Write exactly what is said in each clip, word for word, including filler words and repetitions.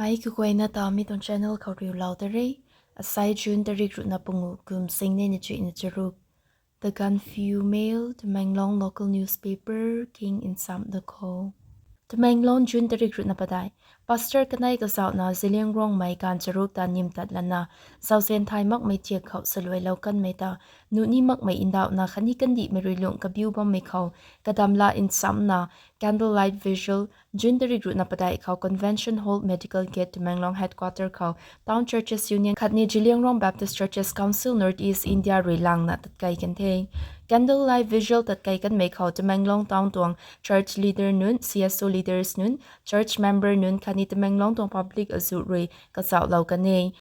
Ai kaguayna ta mi tuang channel khou riulou ta re. Asai June tarik ruhna pangu kum singnei na chuihna charuk. The Gaanphiu Mail, Tamenglong local newspaper, king nsam da kho. Tamenglong, June tarik ruhna padeih. Pastor kanei kazauhna Zeliangrongmei gaanv charuk ta nim tat lana, zauzian thay makmei thiak khou saluailou kanmei ta, nuh ni makmei ndauhna khatni kandihmei rui lung kabiu bammei khou, kadamla nsamna, candlelight vigil, June tarik ruhna padeih khou Convention Hall, Medical Gate, Tamenglong headquarter khou Town Churches Union khatni Zeliangrong Baptist Churches Council, North East India rui langna tatkei kan the. Candlelight vigil tatkei kanmei khou Tamenglong Town tuang church leader nunc, C S O leaders nunc, church member nunc khatni Tamenglong tuang public azuh rui kazauhlou kan e.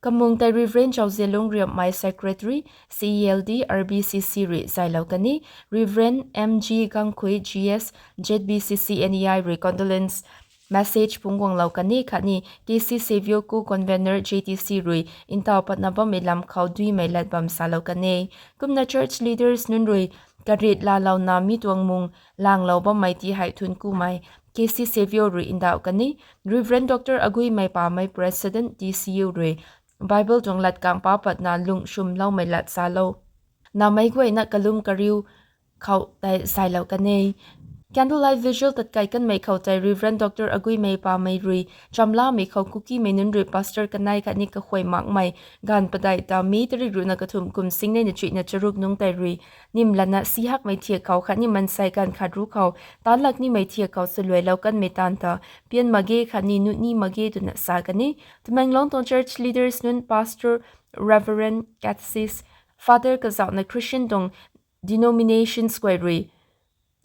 Kamung tei Reverend Zauzialung Riamhmei, Secretary, C E L D, R B C C rui zaylou kan e. Reverend M G Gangkhui, G S, Z B C C N E I rui condolence message phungc guanglou kan e khatni K C Savio, co-convener, J T C rui ntaw patna bammei lam khou duimei lat bam salou kan e. Kumna church leaders nunc rui karit laalouna mi tuang mung langlou bammei ti hei thuanc kumei K C Savio rui ndauh kan e. Reverend Doctor Aguimei Pamei, President, T C U rui Bible tuang lat kang pa patna lung shwmloumei lat salou namei guayna kalum kariu khou tei zaylou kan e. Candlelight vigil tatkei kanmei khou tei Reverend Doctor Aguimei Pamei rui chamlamei khou Kukimei nunc rui pastor kanei khatni kakhuay makmei gaanv padeih ta May tarik ruhna kathumh kum singnei na chuihna charuk nungc tei rui nim lana sihakmei thiak khou khatni mansei gaanv khat ru khou taanlak nimei thiak khou saluailou kanmei taanv ta pian mak ge khatni nuh ni mak ge twna sa kan e. Tamenglong tuang church leaders nunc, pastor, reverend, catechist, father kazauhna Christian tuang denominations guay rui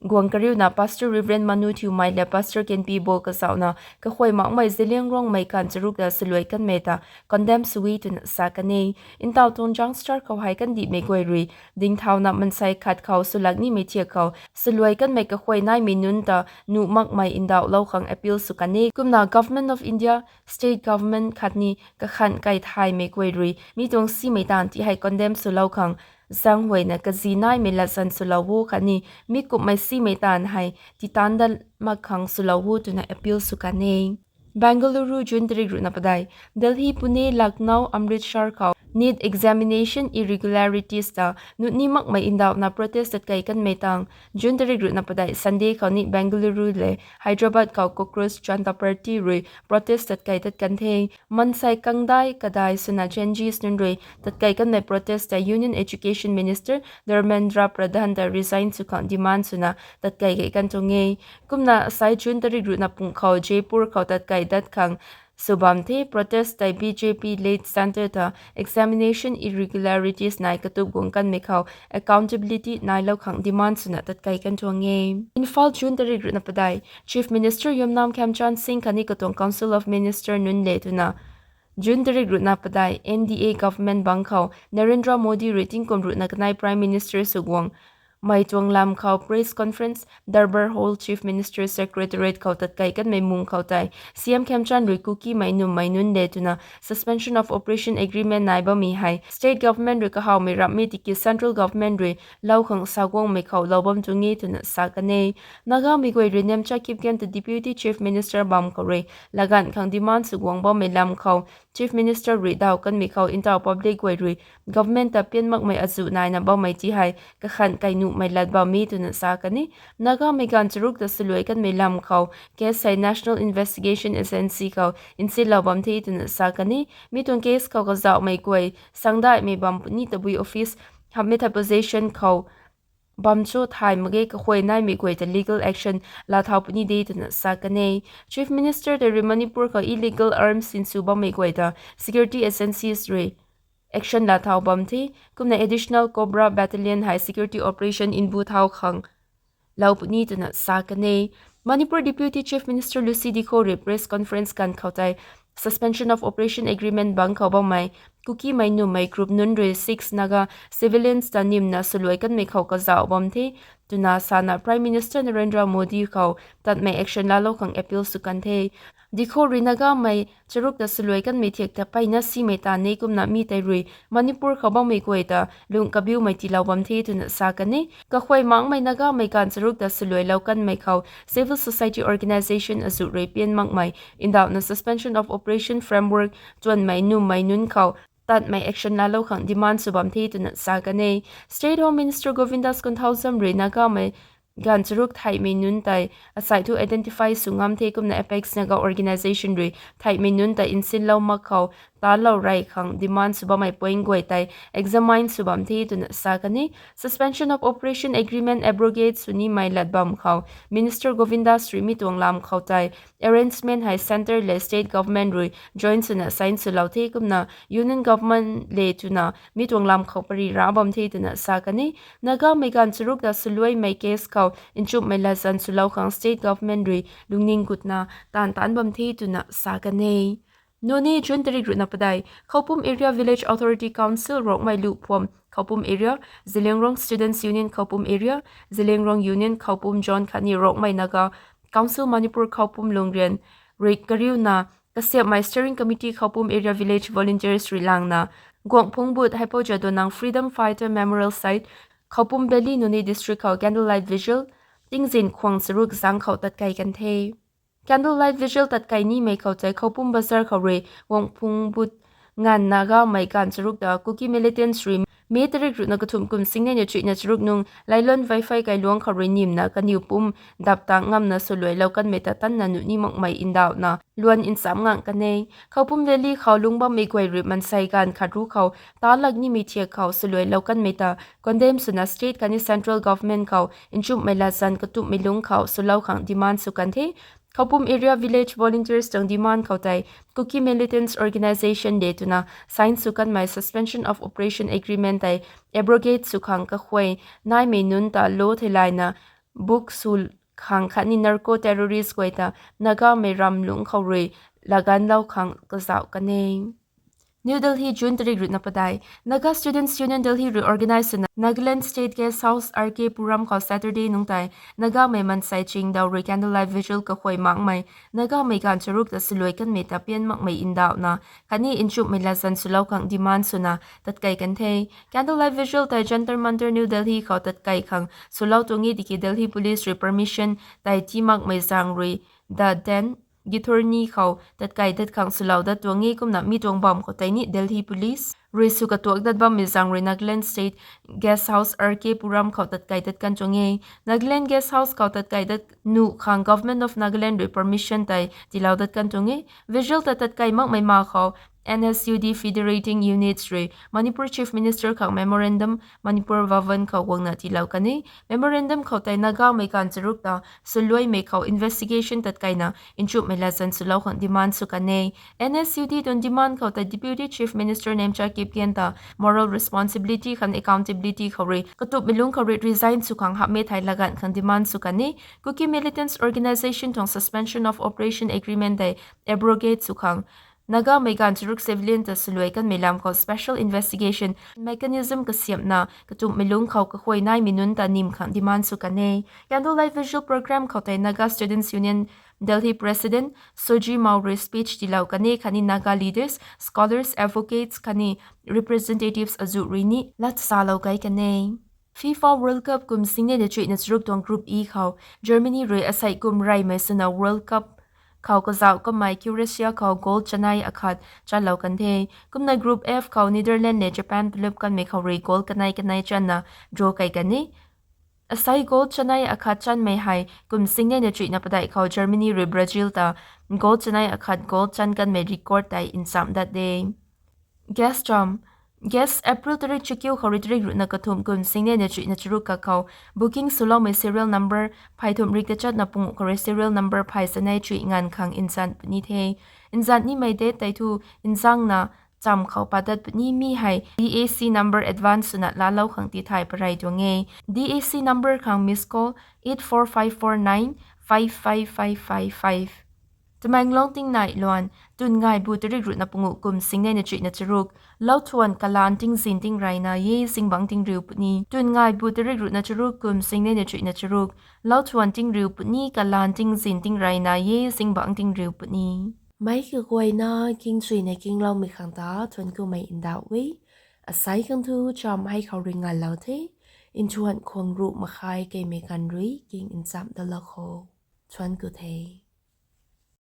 guang kariuna Pastor Reverend Manu Thiumei le Pastor Kenpibo kazauhna kakhuay makmei Zeliangrongmei gaanv charuk ta saluai kanmei ta condemn sw e twna sa kan e. Ntaw tuang jangster khou hei kandihmei guay rui dingthauna mansei khat khou swlak nimei thiak khou saluai kanmei kakhuay naimei nunc ta nuh makmei ndauhlou khang appeal sw kan e. Kumna Government of India, State Government khatni kakhan kai thaymei guay rui mi tuang simei taanv ti hei condemn swlou khang zaenghuayna kazi naimei latzan swlou o khatni mi kumhmei simei taanv hei titan dat mak khang swlou o twna appeal sw kan e. Bengaluru, June tarik ruhna padeih. Delhi, Pune, Lucknow, Amritsar khou NEET examination irregularities ta nuh ni makmei ndauhna protest tatkei kanmei tang June tarik ruhna padeih Sunday khou ni Bengaluru le Hyderabad khou Cockroach Janta Party rui protest tatkei tat kan the. Mansei kangdai kadai swna Gen Zs nunc rui tatkei kanmei protest ta Union Education Minister Dharmendra Pradhan ta resign sw khang demand swna tatkei kei kan tuang e. Kumna asai June tarik ruhna pung khou Jaipur khou tatkei dat khang sw bam the. Protest tei B J P led centre ta examination irregularities nai katup guang kanmei khou accountability nailou khang demand swna tatkei kan tuang e. Imphal, June tarik ruhna padeih. Chief Minister Yumnam Khemchand Singh khatni katuang Council of Minister nunc le twna June tarik ruhna padeih N D A government bang khou Narendra Modi rui tingkum ruhna kanei Prime Minister sw guang mei tuang lam khou press conference Darbar Hall, Chief Minister Secretariat khou tatkei kanmei mung khou tei C M Khemchand rui Kukimei nummei nunc le twna Suspension of Operation agreement nai bammei hei state government rui kahawmei ramhmei tiki central government rui lou khang sa guangmei khou lou bam tuang e twna sa kan e. Nagamei guay rui Nemcha Kipgen ta Deputy Chief Minister bam khou rui laganv khang demand sw guang bammei lam khou Chief Minister rui daw kanmei khou ntaw public guay rui government ta pian makmei azuh naina bammei ti hei kakhan kai nuhmei lat bam e twna sa kan e. Nagamei gaanv charuk ta saluai kanmei lam khou case hei National Investigation Agency khou nsilou bam the twna sa kan e. Mi tuang case khou kazauhmei guay sangdaihmei bam puni tabui office hamhmei thei position khou bam cho thay mak ge, kakhuay naimei guay ta legal action laa thau puni de twna sa kan e. Chief Minister tei rui Manipur khou illegal arms sinsw bammei guay ta security agencies rui action laa thau bam the. Kumna additional Cobra battalion hei security operation mbu thau khang lou puni twna sa kan e. Manipur Deputy Chief Minister Lucy Dikho rui press conference ganv khou tei Suspension of Operation agreement bang khou bammei Kukimei nummei group nunc rui six Naga civilians ta nimna saluai kanmei khou kazauh bam the twna sana Prime Minister Narendra Modi khou tatmei action laalou khang appeal sw kan the. Dihkho rui Nagamei charuk ta saluai kanmei thiak ta peyna simei ta ni kumna mi tei rui Manipur khou bammei guay ta lung kabiumei tiilou bam the twna sa kan e. Kakhuay makmei Nagamei ganv charuk ta saluailou kanmei khou civil society organisation azuh rui pian makmei ndauhna Suspension of Operation framework tuanmei nummei nunc khou tatmei action laalou khang demand sw bam the twna sa kan e. State Home Minister Govindas Konthoujam rui Nagamei ganv charuk theihmei nunc tei asei thu identify sw ngam the kumna Apex Naga organisation rui theihmei nunc tei nsinlou mak khou talou rey khang demand sw bammei point guay tei examine sw bam the twna sa kan e. Suspension of Operation agreement abrogate sw nimei lat bam khou Minister Govindas rui mi tuang lam khou tei arrangement hei centre le state government rui joint swna sign swlou the kumna union government le twna mi tuang lam khou pary ra bam the twna sa kan e. Nagamei ganv charuk ta saluaimei case khou nchumhmei latzan swlou khang state government rui lungning gutna taanv taanc bam the twna sa kan e. Noney, June tarik ruhna padeih: Khoupum Area Village Authority Council, Rongmei Luh Phuam, Khoupum Area, Zeliangrong Students Union, Khoupum Area, Zeliangrong Union, Khoupum Zone khatni Rongmei Naga Council Manipur Khoupum Lungrian rui kariuna kasiamhmei Steering Committee Khoupum Area Village Volunteers rui langna Guangphung But Haipou Jadonang Freedom Fighter Memorial Site, Khoupum Valley, Noney District khou candlelight vigil tingzin khwang charuk zang khou tatkei kan the. Candlelight vigil tatkei nimei khou tei Khoupum Bazar khou rui Guangphung But nganv Nagamei ganv charuk ta Kuki militants rui May tarik ruhna kathumh kum singnei na chuihna charuk nung Lailon Vaiphei kailuangc khou rui nimna kaniw pum dap tang ngamna saluailou kanmei ta tanna nuh ni makmei ndauhna luan ncham ngang kan e. Khoupum Valley khou lungc bammei guay rui mansei ganv khat ru khou talak nimei thiak khou saluailou kanmei ta condemn swna state khatni central government khou nchumhmei latzan katumhmei lungc khou swlou khang demand sw kan the. Khoupum Area Village Volunteers tuang demand khou tei Kuki militants organisation de twna sign sw kanmei Suspension of Operation agreement tei abrogate sw khang kakhuay naimei nunc ta law theilayna buk sw khang khatni narco terrorist guay ta Nagamei ram lungc khou rui laganlou khang kazauh kan e. New Delhi, June tarik ruhna padeih: Naga Students Union Delhi rui organize swna Nagaland State Guest House R K Puram khou Saturday nungc tei Nagamei mansei chingdaw rui candlelight vigil kakhuay makmei Nagamei ganv charuk ta saluai kanmei ta pian makmei ndauhna khatni nchumhmei latzan swlou khang demand swna tatkei kan the. Candlelight vigil tei Jantar Mantar, New Delhi khou tatkei khang swlou tuang e tiki Delhi Police rui permission tei tii makmei zaeng rui The Den, Githorni khou tatkei dat khang swlou dat tuang e kumna mi tuang bam khou tei ni Delhi Police rui sw katuak dat bammei zaeng rui Nagaland State Guest House R K Puram khou tatkei dat kan tuang e. Nagaland Guest House khou tatkei dat nuh khang Government of Nagaland rui permission tei tiilou dat kan tuang e. Vigil ta tatkei makmei ma khou N S U D federating units rui Manipur Chief Minister khang memorandum Manipur Bhavan khou guangna tiilou kan e. Memorandum khou tei Nagamei ganv charuk ta saluaimei khou investigation tatkeina nchumhmei latzan swlou khang demand sw kan e. N S U D tuang demand khou tei Deputy Chief Minister Nemcha Kipgen ta moral responsibility khang accountability khou rui katumhmei lungc khou rui resign sw khang hapmei thei laganv khang demand sw kan e. Kuki militants organisation tuang Suspension of Operation agreement tei abrogate sw khang Nagamei ganv charuk civilian ta saluai kanmei lam khou special investigation mechanism kasiamhna katumhmei lungc khou kakhuay naimei nunc ta nim khang demand sw kan e. Candlelight vigil program khou tei Naga Students Union Delhi President Soji Mao rui speech tiilou kan e khatni Naga leaders, scholars, advocates khatni representatives azuh rui ni lat salou kai kan e. FIFA World Cup kum singnei na chuihna charuk tuang Group E khou Germany rui asei kum reymei swna World Cup khou kazauh kamei Croatia khou goal chanei akhat chanlou kan the. Kumna Group F khou Netherlands le Japan palup kanmei khou rui goal kanei kanei channa draw kai kan e. Asei goal chanei akhat chanmei hei kum singnei na chuihna padeih khou Germany rui Brazil ta goal chanei akhat goal chan kanmei record tei ncham dat de. Gas cham. Gas April tarik chakiu khou rui tarik ruhna kathumh kum singnei na chuihna charuk kakhou booking swloumei serial number phey thumh rik tachatna punguh khou rui serial number phey chanei chuih nganv khang nzan puni the. Nzan nimei date tei thu nzangna cham khou padat puni mi hei D A C number advance swna laalou khang tithay parei tuang e. D A C number khang miss call eight four five four nine five five five five five. Tamenglong tingnai luan, twn ngaibu tarik ruhna panguh kum singnei na chuihna charuk, lauthuan kalaan tingzin tingrayna e zingbangc tingriu puni. Twn ngaibu tarik ruhna charuk kum singnei na chuihna charuk, lauthuan tingriu puni, kalaan tingzin tingrayna e zingbangc tingriu puni. Meic kaguayna kingchuina kingloumei khang ta thuanc kumei ndauh e. Asei khang thu cham hei khou rui nganlou the. Nthuan khwang ruh makhai keimei ganv rui king nchamh dalou kho. Thuanc ku the.